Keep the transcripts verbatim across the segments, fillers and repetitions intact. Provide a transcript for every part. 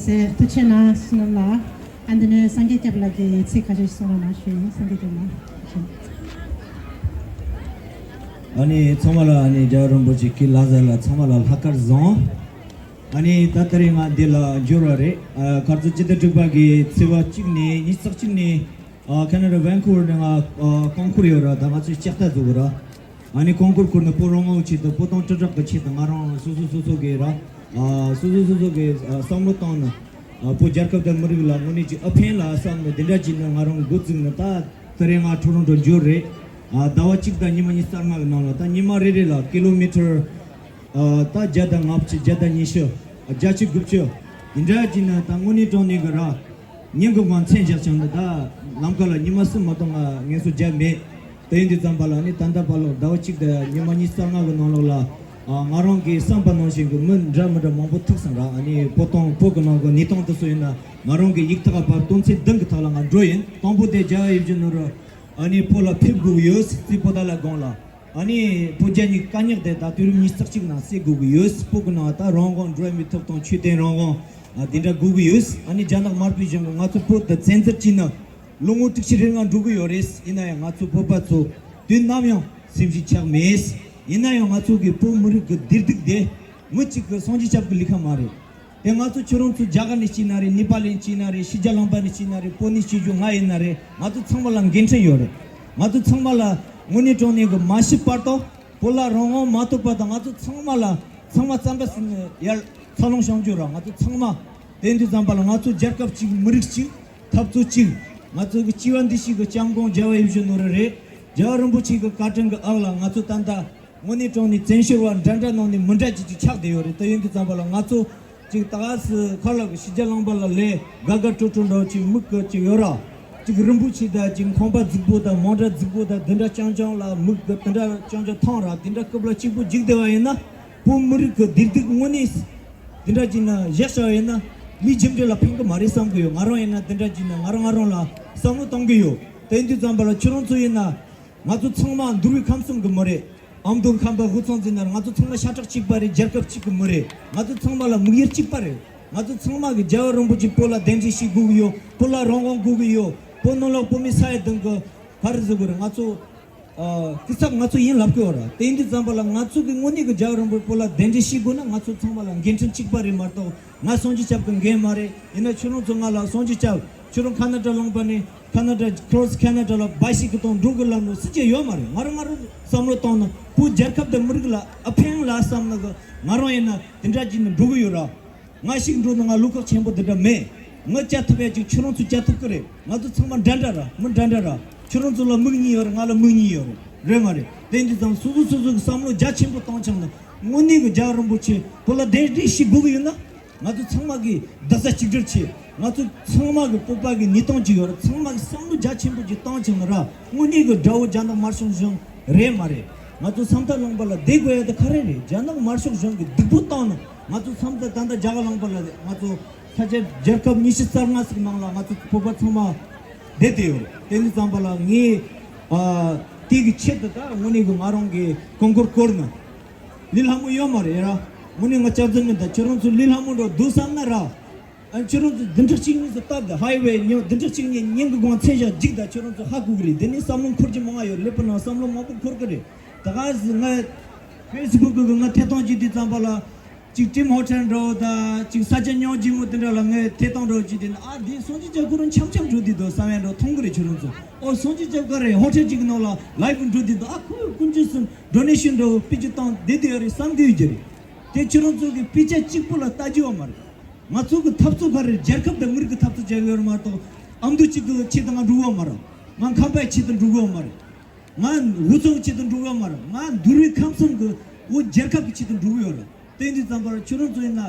ལགས་སེ། ཐུགས་རྗེ་གནང་། བསོད་ནམས་ལགས། ཨ་འདི་ནས་སངས་རྒྱས་སྐྱབས་ལགས་ཀྱིས་ཚིག་ཁ་ཤས་ཤིག་གསུང་རོགས་གནང་ཞུ་ཡིན། སངས་རྒྱས་སྐྱབས་ལགས། ཨ་ནི་ཚང་མ་ལ་ཨ་ནི་རྒྱལ་བ་རིན་པོ་ཆེ་གི་ལ་ཟ་ལ་ཚང་མ་ལ་ལྷག་དཀར་བཟང་། ཨ་ནི་ད་ལྟ་རེ་ང་འདི་ལ་འབྱོར་བ་རེད། ཨ་མཁར་རྫོང་སྤྱི་ཟླ་དྲུག་པ་གི་ཚེས་པ་གཅིག་ནས་ཉི་ཤུ་རྩ་གཅིག་ནས། ཨ་ཁེ་ན་ཌ་ཝན་ཀུ་ཝར་ནས་ང་ཨ་རྐང་འཁོར་ཡོད་ར། ད་ང་ཚོས་ལྕགས་རྟ་བཟོ་གི་ར། ཨ་ནི་རྐང་འཁོར་བསྐོར་ནས་བོད་རང་དབང་ཆེད་དུ་བོད་དོན་དྲིལ་བསྒྲགས་ཀྱི་ཆེད་དུ་ང་རང་སོ་སོ་སོ་སོ་གི་ར། ཨ་སོ་སོ་སོ་སོ་གི་ཨ་བསམ་བློ་བཏང་ནས་ཨ་བོད་རྒྱལ་ཁབ་དང་མི་རིགས་ལ་དངོས་གནས་ཀྱི་ཨ་ཕན་ལ་བསམ་ནས་དེ་འདྲ་བྱས་ནས་ང་རང་འགོ་བཙུགས་ནས། ད་དེ་རིང་ང་ཊོ་རོན་ཊོ་འབྱོར་རེད། ཨ་ཟླ་བ་གཅིག་དང་ཉི་མ་ཉི་ཤུ་རྩ་ལྔ་གི་ནང་ལ་ད་ཉི་མ་རེ་རེ་ལ་ཀི་ལོ་མི་ཊར་ཨ་ད་བརྒྱ་དང་ལྔ་བཅུ། བརྒྱ་དང་ཉི་ཤུ། བརྒྱད་ཅུ། དགུ་བཅུ། འདི་འདྲ་བྱས་ནས་ད་དངོས་གནས་དྲང་གནས་གི་ར། ཉིན་གུང་མཚན་བཞག་ཀྱང་འདི་ད་ལམ་ཁ་ལ་ཉི་མ་གསུམ་མ་གཏོགས་ང་ངལ་གསོ་རྒྱག་མེད། དེ་ཡིན་དུས་ཙམ་པ་ལ་ནི་ད་ལྟ་བར་ལོ་ཟླ་བ་གཅིག་དང་ཉི་མ་ཉི་ཤུ་རྩ་ལྔ་གི་ནང་ལོགས་ལ་ཨ་ང་རང་གིས་བསམ་པ་ནང་བཞིན་གི་མི་འདྲ་མི་འདྲ་མང་པོ་ཐུག་སོང་ར། ཨ་ནི་བོད་དོན་བོད་གི་ནང་གི་གནས་སྟངས་དེ་ཚོ་ཡིན་ན་ང་རང་གི་ཡིག་ཐོག་ཕར་དོན་ཚན་བདུན་གི་ཐོག་ལ་ང་འགྲོ་ཡིན། དང་པོ་དེ་རྒྱལ་བ་ཡིད་བཞིན་ནོར་བུ་ཨ་ནི་བོད་ལ་ཕེབས་དགོས་ཀྱི་ཡོད། རྩིས་པོ་ཏ་ལ་དགོངས་ལ། ཨ་ནི་བོད་རྒྱ་གཉིས་དཀའ་རྙོག་དེ་ད་དུས་རབས་ཉི་ཤུ་རྩ་གཅིག་ནང་སེལ་དགོས་ཀྱི་ཡོད། བོད་གི་ནང་ད་རང་དབང་འགྲོ་བའི་མི་ཐོབ་ཐང་ཆོས་དད་རང་དབང་ཨ་དེ་འདྲ་དགོས་ཀྱི་ཡོད། ཨ་ནི་རྒྱ་ནག་དམར་པོའི་གཞུང་གི་ང་ཚོ་བོད་དུ་བཙན་འཛུལ་བྱས་ན་ལོ་ངོ་དྲུག་ཅུ་རེ་ལྔ་འགྲོ་གི་ཡོད་རེད། ཡིན་ན་ཡང་ང་ཚོ་བོད་པ་ཚོ་དུས་ནམ་ཡང་སེམས་ཤུགས་ཆག་མེད། ཡིན་ན་ཡང་ང་ཚོ་གི་བོད་མི་རིགས་ཀྱི་བདེ་སྡུག་དེ་མི་གཅིག་གི་སངས་རྒྱས་སྐྱབས་ཀྱི་ལས་ཀ་མ་རེད། དེ་ང་ཚོ་ཁྱོད་རང་ཚོ་རྒྱ་གར་ནས་སྐྱེས་ན་རེད། ནེ་པཱལ་ནས་སྐྱེས་ན་རེད། ཕྱི་རྒྱལ་ལུང་པ་ནས་སྐྱེས་ན་རེད། བོད་ནས་སྐྱེས་རྒྱུ་ང་ཡིན་ན་རེད། ང་ཚོ་ཚང་མ་ལ་འགན་འཁྲི་ཡོད་རེད། ང་ཚོ་ཚང་མ་ལ་དངོས་གནས་དྲང་གནས་ཀྱི་མ་ཤི་བར་དུ་བོད་ལ་རང་དབང་མ་ཐོབ་བར་དུ་ང་ཚོ་ཚང་མ་ལ་ཚང་མ་རྩམ་པ་ཟ་ནས་ཡར་འཚར་ལོངས་བྱུང་རྒྱུ་རེད། ང་ཚོ་ཚང་མ་དེ་དུས་ཙམ་པ་ལ་ང་ཚོ་རྒྱལ་ཁབ་གཅིག་མི་རིགས་གཅིག་འཐབ་རྩོད་གཅིག་ང་ཚོ་གི་སྤྱི་བ་འདི་ཞིག་གི་སྐྱབས་མགོན་རྒྱལ་བ་ཡིད་བཞིན་ནོར་བུ་རེད། རྒྱལ་བ་རིན་པོ་ཆེ་གི་བཀའ་དྲིན་གྱི་འོག་ལ་ང་ཚོ་ད་ལྟ་དངོས་གནས་དྲང་གནས་བཙན་བྱོལ་བ་འདྲ་འདྲ་ནང་ནས་མི་འདྲ་ཅིག་ཅིག་ཆགས་བསྡད་ཡོད་རེད། དེ་ཡིན་དུས་ཙམ་པ་ལ་ང་ཚོ་ཅིག་ད་ག་སི་ཁ་ལག་གི་ཕྱི་རྒྱལ་ལུང་པ་ལ་ལས་དགའ་དགའ་སྤྲོ་སྤྲོ་འདྲ་བོ་ཅིག་མིག་གི་ཅིག་ཡོད་ར། ཅིག་རིན་པོ་ཆེ་དང་ཅིག་ཁང་པ་རྫིག་པོ་དང་མོ་ཊ་རྫིག་པོ་དང་དེ་འདྲ་རྐྱང་རྐྱང་ལ་མིག་གི་དེ་འདྲ་རྐྱང་རྐྱང་མཐོང་ར། དེ་འདྲ་སྐབས་ལ་གཅིག་པུ་འཇིག་བསྡད་པ་ཡིན་ན་བོད་མི་རིགས་ཀྱི་བདེ་སྡུག་དངོས་གནས་དེ་འདྲ་ཅིག་ན་བཞག་བཞག་པ་ཡིན་ན་མི་རྒྱུ་འབྲས་ལ་ཕན་གི་མ་རེད་བསམ་གི་ཡོད། ང་རང་ཡིན་ན་དེ་འདྲ་ཅིག་ན་ང་རང་ང་རང་ལ་བསམ་བློ་གཏོང་གི་ཡོད། དེ་ཡིན་དུས་ཙམ་པ་ལ་ཁྱོད་རང་ཚོ་ཡིན་ན། ང་ཚོ་ཚང་མ་འདུལ་བའི་ཁམས་གསུམ་གྱི་མི་རེད། ཨ་མདོ་ཁམས་པ་ཧུར་བརྩོན་འཛིན་ན་རེད། ང་ཚོ་ཚང་མ་ཤ་ཁྲག་གཅིག་པ་རེད། རྒྱལ་ཁབ་གཅིག་གི་མི་རེད། ང་ཚོ་ཚང་མ་ལ་དམིགས་ཡུལ་གཅིག་པ་རེད། ང་ཚོ་ཚང་མ་གི་རྒྱལ་བ་རིན་པོ་ཆེ་བོད་ལ་གདན་འདྲེན་ཞིག་དགོས་ཀྱི་ཡོད། བོད་ལ་རང་དབང་དགོས་ཀྱི་ཡོད། བོད་ནང་ལོགས་བོད་མི་ས་ཡ་བདུན་གི་ག་རེ་ཟེར་དགོས་རེད། ང་ཚོ་ཨ་སྐུ་ཚབ་ང་ཚོ་ཡིན་ལབ་གི་ཡོད་ར། དེ་ཡིན་དུས་ཙམ་པ་ལ་ང་ཚོ་གི་དངོས་གནས་གི་རྒྱལ་བ་རིན་པོ་ཆེ་བོད་ལ་གདན་འདྲེན་ཞིག་དགོས་ན་ང་ཚོ་ཚང་མ་ལ་འགན་འཁྲི་གཅིག་པ་རེད་མ་གཏོགས། ང་སངས་རྒྱས་སྐྱབས་ཀྱི་འགན་མ་རེད། ཡིན་ན་ཁྱོད་རང་ཚོ་ང་ལ་སངས་རྒྱས་སྐྱབས་ཁྱོད་རང་ཁ་ན་ཌ་ལུང་པ་ནས་ཁ་ན་ཌ་ཁོ་རོ་སི་ཁ་ན་ཌ་ལ་འབའ་ཞིག་གི་སྟེང་འགྲོ་གི་ལབ་ནོ་སྲིད་ཇུས་ཡོད་མ་རེད། ང་རང་ང་རང་བསམ་བློ་བཏང་ན་བོད་རྒྱལ་ཁབ་དང་མི་རིགས་ལ་ཨ་ཕན་ལ་བསམ་ན་གི་ང་རང་ཡིན་ན་དེ་འདྲ་བྱས་ནས་འགྲོ་གི་ཡོད་ར། ང་ཞིག་འགྲོ་ན་ང་བློ་ཁོག་ཆེན་པོ་དེ་འདྲ་མེད། ང་བཅའ་ཐུབ་ཡ་ཅིག་ཁྱོད་རང་ཚོ་བཅའ་ཐུབ་གི་རེད། ང་ཚོ་ཚང་མ་འདྲ་འདྲ་ར་མི་འདྲ་འདྲ་ར། ཁྱོད་རང་ཚོ་ལ་མིག་གཉིས་ཡོད་རེད། ང་ལ་མིག་གཉིས་ཡོད་རེད། རེད་མ་རེད། དེ་འདི་ཙམ་སོ་སོ་སོ་སོ་གི་བསམ་བློ་རྒྱ་ཆེན་པོ་བཏང་ཆོག་ན་དངོས་གནས་གི་རྒྱལ་བ་རིན་པོ་ཆེ་བོད་ལ་གདན་འདྲེན་ཞིག་དགོས་གི་ཡོད་ན། ང་ཚོ་ཚང་མ་གི་རྡ་ས་གཅིག་སྒྲིལ་བྱེད། ང་ཚོ་ཚང་མ་གི་སྤོབས་པ་གི་ཉིས་སྟོང་གཅིག་ཡོད་རེད། ཚང་མ་གི་བསམ་བློ་རྒྱ་ཆེན་པོ་ཅིག་བཏང་བྱུང་ན་ར་དངོས་གནས་གི་དགྲ་བོ་རྒྱ་ནག་དམར་ཤོག་གཞུང་རེད་མ་རེད། ང་ཚོ་ས་མཐའ་ལུང་པ་ལ་བསྡད་དགོས་ཡ་དེ་ག་རེ་རེད། རྒྱ་ནག་དམར་ཤོག་གཞུང་གི་སྡིག་པོ་བཏང་ན་ང་ཚོ་ས་མཐའ་ད་ལྟ་རྒྱ་གར་ལུང་པ་ལ་ང་ཚོ་ས་ཆ་རྒྱལ་ཁབ་ཉི་ཤུ་རྩ་ལྔ་ཞིག་ནང་ལ་ང་ཚོ་བོད་པ་ཚང་མ་བསྡད་དེ་ཡོད་རེད། དེ་འདི་ཙམ་པ་ལ་ངས་ཨ་དེ་གི་ཆེད་དུ་ད་དངོས་གནས་གི་ང་རང་གི་རྐང་འཁོར་བསྐོར་ན། ལས་སླ་མོ་ཡོད་མ་རེད་ར། དངོས་གནས་ང་སྐྱག་རྫུན་མིན། ད་ཁྱོད་རང་ཚོ་ལས་སླ་མོ་འགྲོ་འདུག་བསམ་ན་ར། ཨ་ཁྱོད་རང་ཚོ་བདུན་ཕྲག་གཅིག་གཉིས་སུ་སྟབས་དང་ཧའི་ཝེ་ཉིན་བདུན་ཕྲག་གཅིག་གཉིས་ཉིན་གི་གུང་མཚན་ཞག་འཇིག་ད་ཁྱོད་རང་ཚོ་ཧ་གོ་གི་རེད། དེ་ནས་བསམ་བློ་འཁོར་གྱི་མང་ང་ཡོད་ལེ་པ་ནང་བསམ་བློ་མང་པོ་འཁོར་གི་རེད། ད་ག་ཟི་ང་ཕེ་སི་བུག་གི་ང་ཐད་གཏོང་བྱེད་དུས་ཙམ་པ་ལ་ཅིག་ཀྲིམ་ཧོ་ཊེལ་འགྲོ་དང་ཅིག་ས་ཆ་ཉོ་ཇི་མོ་དེ་འདྲ་ལ་ངས་ཐད་གཏོང་འགྲོ་བྱེད་དུས་ཨ་དེ་སངས་རྒྱས་ཀྱི་ཁོ་རང་འཆམ་འཆམ་འགྲོ་དུས་དོ་བསམ་ཡ་འགྲོ་མཐོང་གི་རེད། ཁྱོད་རང་ཚོ་ཨོ་སངས་རྒྱས་ཀྱི་ག་རེ་ཧོ་ཊེལ་ཅིག་ནང་ལ་ལའི་ཝི་འགྲོ་དུས་དོ་ཨ་ཁོ་ཀུན་ཅི་སུ་ཌོ་ནེ་ཤན་འགྲོ་སྤུས་ཀྱི་བཏང་བསྡད་དེ་ཡོད་རེད་བསམ་གི་ཡོད་ཀྱི་རེད། དེ་ཁྱོད་རང་ཚོ་གི་དཔེ་ཆ་གཅིག་པོ་ལ་ལྟ་རྒྱུ་ཡོད་མ་རེད། ང་ཚོ་གི་འཐབ་རྩོད་ག་རེ་རྒྱལ་ཁབ་དང་མི་རིགས་ཀྱི་འཐབ་རྩོད་བྱས་ཡོད་རེད་མ་གཏོགས་ཨ་མདོ་གཅིག་གི་ཆེད་དུ་ང་འགྲོ་གི་ཡོད་མ་རེད། ང་ཁམས་པའི་ཆེད་དུ་འགྲོ་གི་ཡོད་མ་རེད། ང་འུ་ཚོ་གི་ཆེད་དུ་འགྲོ་གི་ཡོད་མ་རེད། ང་འདུལ་བའི་ཁམས་གསུམ་གི་བོད་རྒྱལ་ཁབ་ཀྱི་ཆེད་དུ་འགྲོ་གི་ཡོད་རེད། དེ་འདི་ཙམ་པར་ཁྱོད་རང་ཚོ་ཡིན་ན་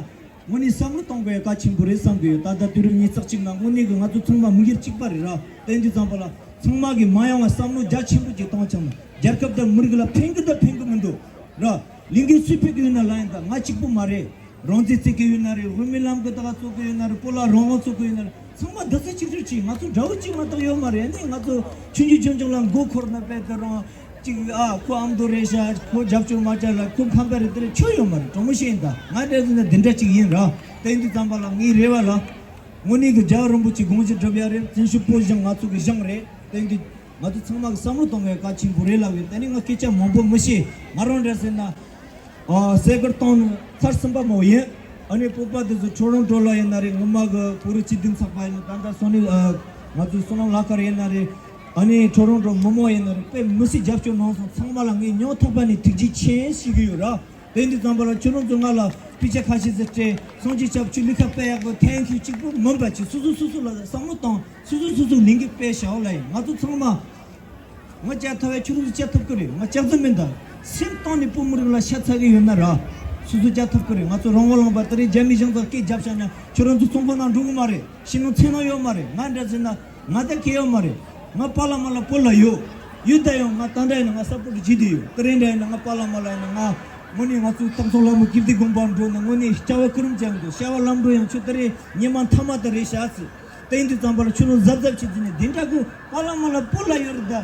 དངོས་གནས་བསམ་བློ་གཏོང་དགོས་ཡ་གལ་ཆེན་པོ་རེད་བསམ་གི་ཡོད། ད་ལྟ་དུས་རབས་ཉི་ཤུ་རྩ་གཅིག་ནང་དངོས་གནས་གི་ང་ཚོ་ཚང་མ་མིག་ཡར་གཅིག་པ་རེད་ར། དེ་འདི་ཙམ་པ་ལ་ཚང་མ་གི་མ་ཡོང་བ་བསམ་བློ་རྒྱ་ཆེན་པོ་ཅིག་གཏོང་ཆོག་ན་རྒྱལ་ཁབ་དང་མི་རིགས་ལ་ཕན་གི་དང་ཕན་གི་མི་འདུག་ར། ལས་འགན་སུས་ཕུད་གི་ཡོད་ན་ལ་ཡིན་ད་ང་གཅིག་པུ་མ་རེད། རང་བཙན་རྩོད་གི་ཡོད་ན་རེད། དབུ་མའི་ལམ་གི་ད་ག་རྩོད་གི་ཡོད་ན་རེད། བོད་ལ་རང་དབང་རྩོད་གི་ཡོད་ན་རེད། ཚང་མ་རྡ་ས་གཅིག་སྒྲིལ་བྱས། ང་ཚོ་དགྲ་བོ་གཅིག་མ་གཏོགས་ཡོད་མ་རེད། ཨ་ནི་ང་ཚོ་ཆུང་ཆུང་ཆུང་ཆུང་ལ་མགོ་འཁོར་ན་དཔེ་དེ་རང་གཅིག་ཨ་ཁོ་ཨ་མདོ་རེད་ཤག་ཁོ་རྒྱབ་སྐྱོར་མ་བྱ་ལ་ཁོ་ཁམས་པ་རེད། དེ་རེད་ཆོ་ཡོད་མ་རེད། དྲང་མོ་བཤད་ཡིན་ད། ང་འདྲ་ཟེར་ན་འདི་འདྲ་གཅིག་ཡིན་ར། དེ་འདི་ཙམ་པ་ལ་ངའི་རེ་བ་ལ་དངོས་གནས་གི་རྒྱལ་བ་རིན་པོ་ཆེ་དགོངས་གཞི་སྒྲུབ་ཡ་རེད། བཙན་བྱོལ་བོད་གཞུང་ང་ཚོ་གི་གཞུང་རེད། དེ་འདི་ང་ཚོ་ཚང་མ་གི་བསམ་བློ་གཏོང་བའི་གལ་ཆེན་པོ་རེད་ལབ་ཡོད། དེ་ནི་ང་སྐད་ཆ་མང་པོ་མི་བཤད། ང་རང་འདྲ་ཟེར་ན། ཨ་སེ་གར་བཏང་ནས་ཚར་གསུམ་པ་མོ་ཡིན། ཨ་ནི་བོད་པ་དེ་ཚོ་ཊོ་རོན་ཊོ་ལ་ཡིན་ན་རེད། ངོ་མ་གི་བོད་རིགས་སྤྱི་མཐུན་ཚོགས་པ་ཡིན་ན་ད་ལྟ་སོ་ནི་ཨ་ ང་ཚོའི་བསོད་ནམས་ལྷ་དཀར་ཡིན་ན་རེད། ཨ་ནི་ཊོ་རོན་ཊོ་མི་མང་ཡིན་ན་རེད། དཔེ་མི་སྲིད་རྒྱབ་སྐྱོར་གནང་སོང་། ཚང་མ་ལ་ངས་སྙིང་ཐག་པ་ནས་ཐུགས་རྗེ་ཆེ་ཞུ་གི་ཡོད་ར། དེ་འདི་ཙམ་པ་ལ་ཁྱོད་རང་ཚོ་ང་ལ་དཔེ་ཆ་ཁ་ཤས་ཟེར་སྤྲད། སངས་རྒྱས་སྐྱབས་ཁྱོད་ལི་ཁ་དཔེ་ཡག་པོ། ཐེང་ཁྱུ་གཅིག་པུ་མིན་པ་ཅིག་སོ་སོ་སོ་སོ་ལ་བསམ་བློ་བཏང་། སོ་སོ་སོ་སོ་ལིང་གི་དཔེ་བྱའོ་ལ་ཡིན། ང་ཚོ་ཚང་མ། ང་བཅར་ཐུབ་པའི་ཁྱོད་རང་ཚོ་བཅར་ཐུབ་ཀྱི་རེད། ང་བཅར་རྩིས་མིན་ད། སེམས་གཏིང་ནས་བོད་མི་རིགས་ལ་ཤ་ཚ་གི་ཡོད་ན་ར། སོ་སོ་བཅར་ཐུབ་ཀྱི་རེད། ང་ཚོ་རང་དབང་ལུང་པ་དེ་རིང་རྒྱ་མི་གཞུང་ཚོ་སྐད་རྒྱབ་བཞག་ན་ཁྱོད་རང་ཚོ་ཚོང་ཁང་ནང་འགྲོ་གི་མ་རེད། ཤི་ནང་འཚོ་ནང་ཡོད་མ་རེད། ང་འདྲ་ཟེར་ན་ང་ད་གལ་ཡོད་མ་རེད། ང་པཱ་ལགས་མ་ལགས་བོད་ལ་ཡོད། ཡོད་ད་ཡང་ང་ད་འདྲ་ཡིན་ན་ང་སབ་པོར་ཊི་བྱེད་དེ་ཡོད། དེ་རིང་འདྲ་ཡིན་ན་ང་པཱ་ལགས་མ་ལགས་ཡིན་ན། ང་དངོས་གནས་ང་ཚོའི་སྟག་ཚང་ལྷ་མོ་ཀིརྟི་དགོན་པར་འགྲོ་ན་དངོས་གནས་སྐྱབས་བ་སྐུ་རིམ་ཅན་དུ་བྱ་བ་ལམ་འགྲོ་ཡང་ཁྱོད་དེ་རིང་ཉི་མ་མཐའ་མ་དེ་རེད་ཤག་ཟེར། དེ་ཡིན་དུས་ཙམ་པ་ལ་ཁྱོད་རང་གཟབ་གཟབ་བྱེད་ཟིན་ནས་དེ་འདྲ་གི་པཱ་ལགས་མ་ལགས་བོད་ལ་ཡོད་རེད་ད།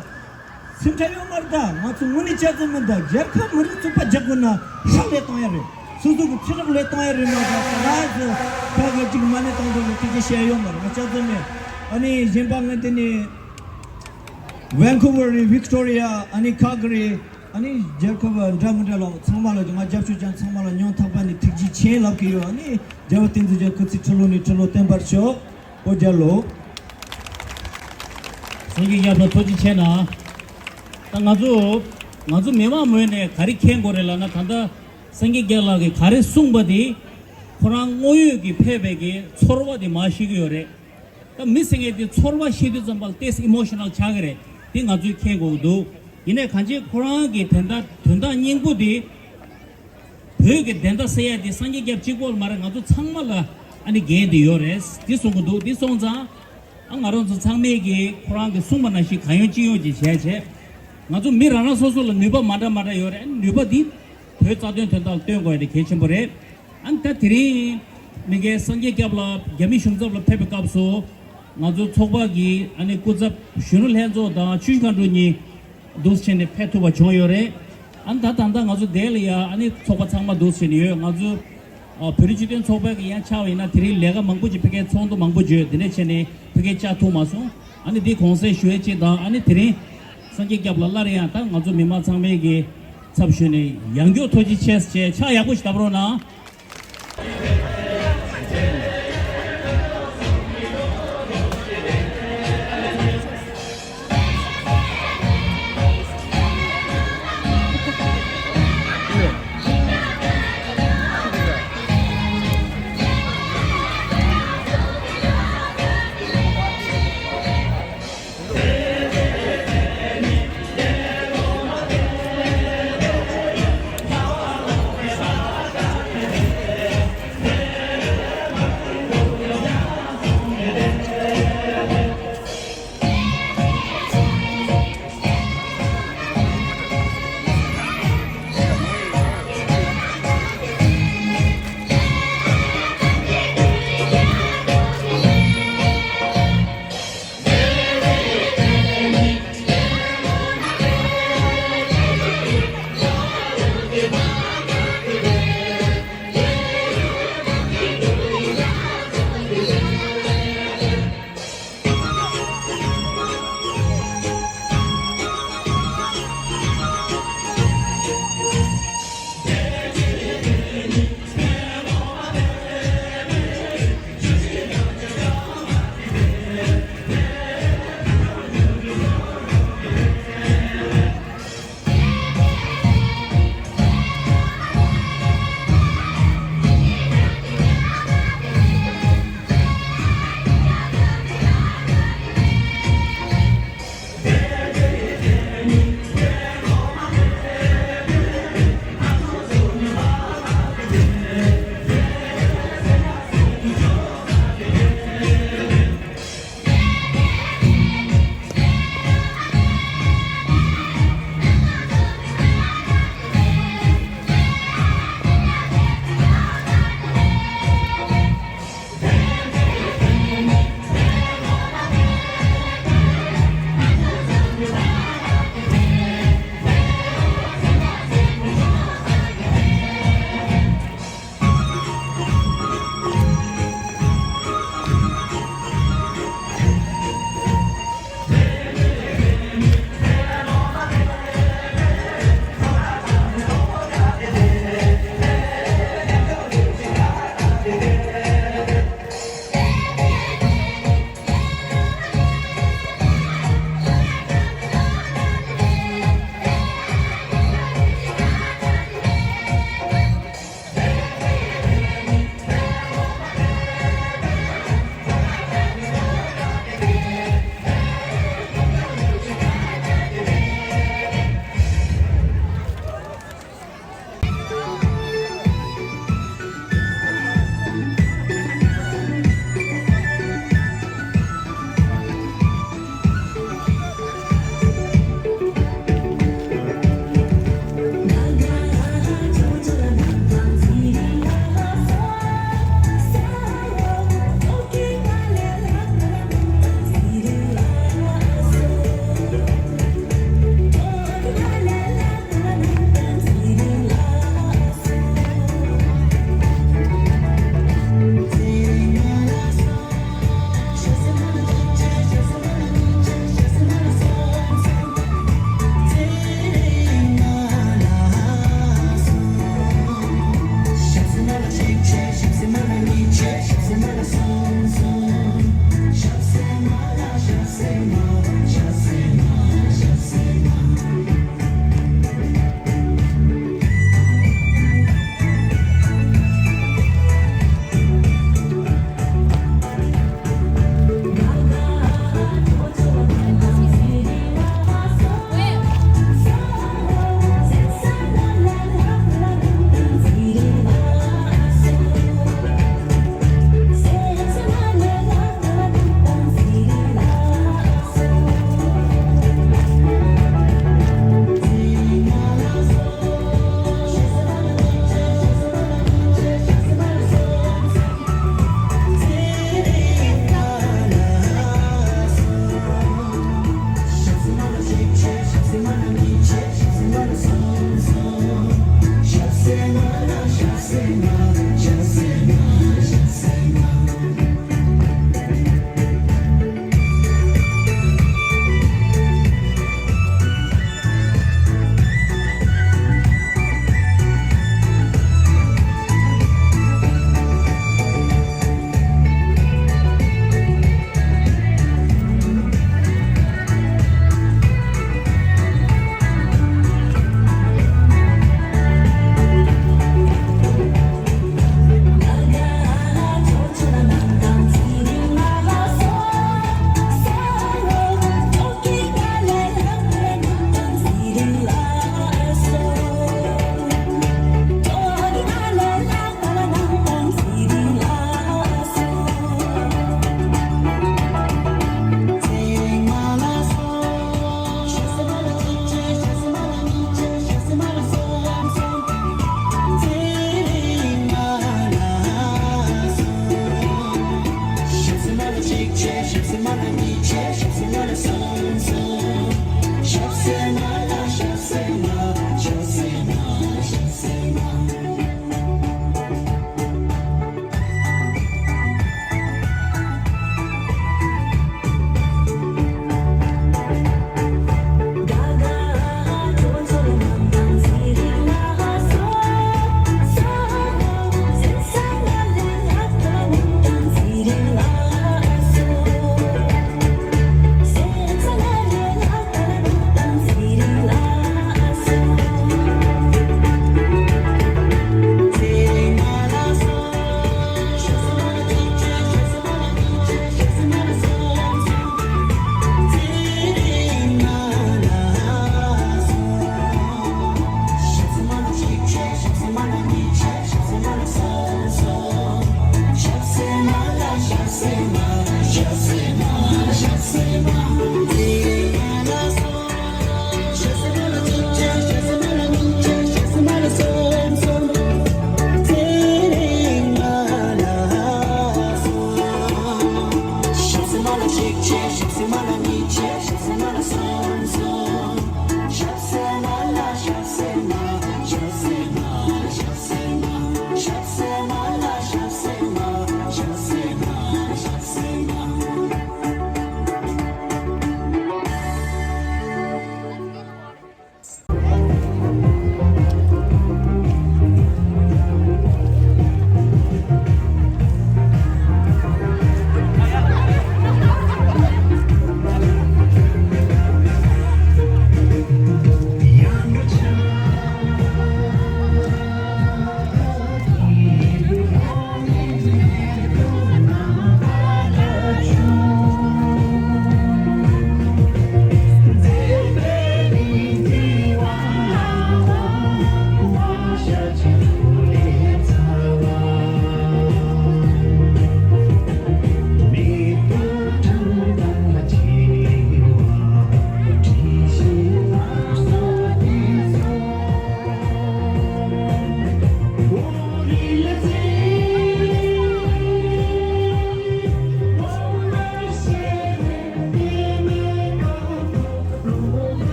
སེམས་ཁྲལ་ཡོད་མ་རེད་ད། ང་ཚོ་དངོས་གནས་བཅར་རྩིས་མིན་ད། རྒྱལ་ཁབ་མི་རིགས་གཅིག་པ་རྒྱག་དགོས་ན་ཧྲ་ལས་བཏང་ཡ་རེད། སོ་སོ་གི་ཚེ་སྲོག་ལས་བཏང་ཡ་རེད་མ་གཏོགས་ང་ཚོ་ཁ་གི་གཅིག་མ་ཎི་བཏང་དགོས་ནས་དེ་གི་བཤད་ཡོད་མ་རེད། ང་བཅར་རྩིས་མེད། ཨ་ནི་གཞན་པ་ང་འདི་ནས་ཝན་ཀུ་ཝར་རེད། ཝིག་ཏོ་རི་ཡ། ཨ་ནི་ཁལ་ག་རི། ཨ་ནི་རྒྱལ་ཁབ་འདྲ་མི་འདྲ་ལ་ཚང་མ་ལ་ང་རྒྱབ་སྐྱོར་ཅན་ཚང་མ་ལ་སྙིང་ཐག་པ་ནས་ཐུགས་རྗེ་ཆེ་ལབ་ཀྱི་ཡོད། ཨ་ནི་རྒྱལ་བ་བསྟན་འཛིན་རྒྱལ་སྐུ་ཚེ་ཁྲི་ལོ་ནས་ཁྲི་ལོ་བརྟན་པར་ཤོག་བོད་རྒྱལ་ལོ། སངས་རྒྱས་སྐྱབས་ལ་ཐུགས་རྗེ་ཆེ་གནང་། ད་ང་ཚོ་ང་ཚོ་མི་མང་ངོས་ནས་ག་རེ་མཁྱེན་དགོས་རེད་ལབ་ན། ད་ལྟ་སངས་རྒྱས་སྐྱབས་ལགས་ཀྱིས་ག་རེ་གསུངས་པ་དེ་ཁོ་རང་དངོས་ཡོད་ཀྱི་ཕེབས་པའི་གི་ཚོར་བ་དེ་མར་ཤེས་ཀྱི་ཡོད་རེད། ད་མི་ཟེར་མཁན་དེ་ཚོར་བ་ཤེས་དུས་ཙམ་པ་ལ་ཏོག་ཙམ་ཨི་མོ་ཤི་ནལ་ཆགས་ཀྱི་རེད། དེ་ང་ཚོས་མཁྱེན་དགོས་ཀྱི་འདུག་ཡིན་ནའི་གང་ཅི་ཁོ་རང་གི་དོན་དག་དོན་དག་སྙིང་པོ་དེ། བོད་ཀྱི་བདེན་མཐའ་གསལ་ཡ་དེ་སངས་རྒྱས་སྐྱབས་གཅིག་པོ་ལ་མ་རེད། ང་ཚོ་ཚང་མ་ལ་ཨ་ནི་འགན་དེ་ཡོད་རེད། དེ་གསུང་གི་འདུག་དེ་སོང་ཙང་ཨ་ང་རང་ཚོ་ཚང་མས་ཀྱི་ཁོ་རང་གི་གསུངས་པ་ནང་བཞིན་གང་ཡོང་ཅི་ཡོང་ཅིག་བྱས་བྱས། ང་ཚོ་མི་རང་རང་སོ་སོ་ལ་ནུས་པ་མ་འདྲ་མ་འདྲ་ཡོད་རེད། ཨ་ནི་ནུས་པ་དེ་བོད་རྩ་དོན་དོན་དག་ལ་བཏོན་དགོས་ཡ་དེ་གལ་ཆེན་པོ་རེད། ཨ་ནི་ད་དེ་རིང་མི་སྒེར་སངས་རྒྱས་སྐྱབས་ལགས་རྒྱ་མི་གཞུང་ཚབ་ལ་ཕེབས་པའི་སྐབས་སུ་ང་ཚོ་ཚོགས་པ་གི་ཨ་ནི་སྐུ་ཚབ་གཞོན་ནུ་ལྷན་ཚོགས་དང་ཆུ་བཞི་མཁའ་འགྲོ་གཉིས་འདུག་སེ་བྱས་ནས་ཕེབས་ཐུབ་པ་བྱུང་ཡོད་རེད། ཨ་ནི་ད་ད་ལྟ་ང་ཚོ་འདི་ལ་ཡ་ཨ་ནི་ཚོགས་པ་ཚང་མ་འདུག་སེ་བྱས་ནས་ཡོད། ང་ཚོ་ཨ་བོད་རིགས་སྤྱི་མཐུན་ཚོགས་པའི་གི་ཡང་ཆགས་པ་ཡིན་ན་དེ་རིང་ལས་ཀ་མང་པོ་ཅིག་ཕ་གིར་ཚོགས་འདུ་མང་པོ་བརྗོད། དེ་འདྲ་བྱས་ནས་ཕ་གིར་བཅར་ཐུབ་མ་སོང་། ཨ་ནི་འདི་དགོངས་སེལ་ཞུ་ཡས་ཅིག་དང་། ཨ་ནི་དེ་རིང་སངས་རྒྱས་སྐྱབས་ལགས་སླར་ཡང་ད་ང་ཚོ་མི་མང་ཚང་མའི་གི་ཚབ་ཞུས་ནས་ཡང་བསྐྱར་ཐུགས་རྗེ་ཆེ་ཞེས་ཕྱག་ཡག་པོ་ཞིག་བརྡབ་རོགས་གནང་།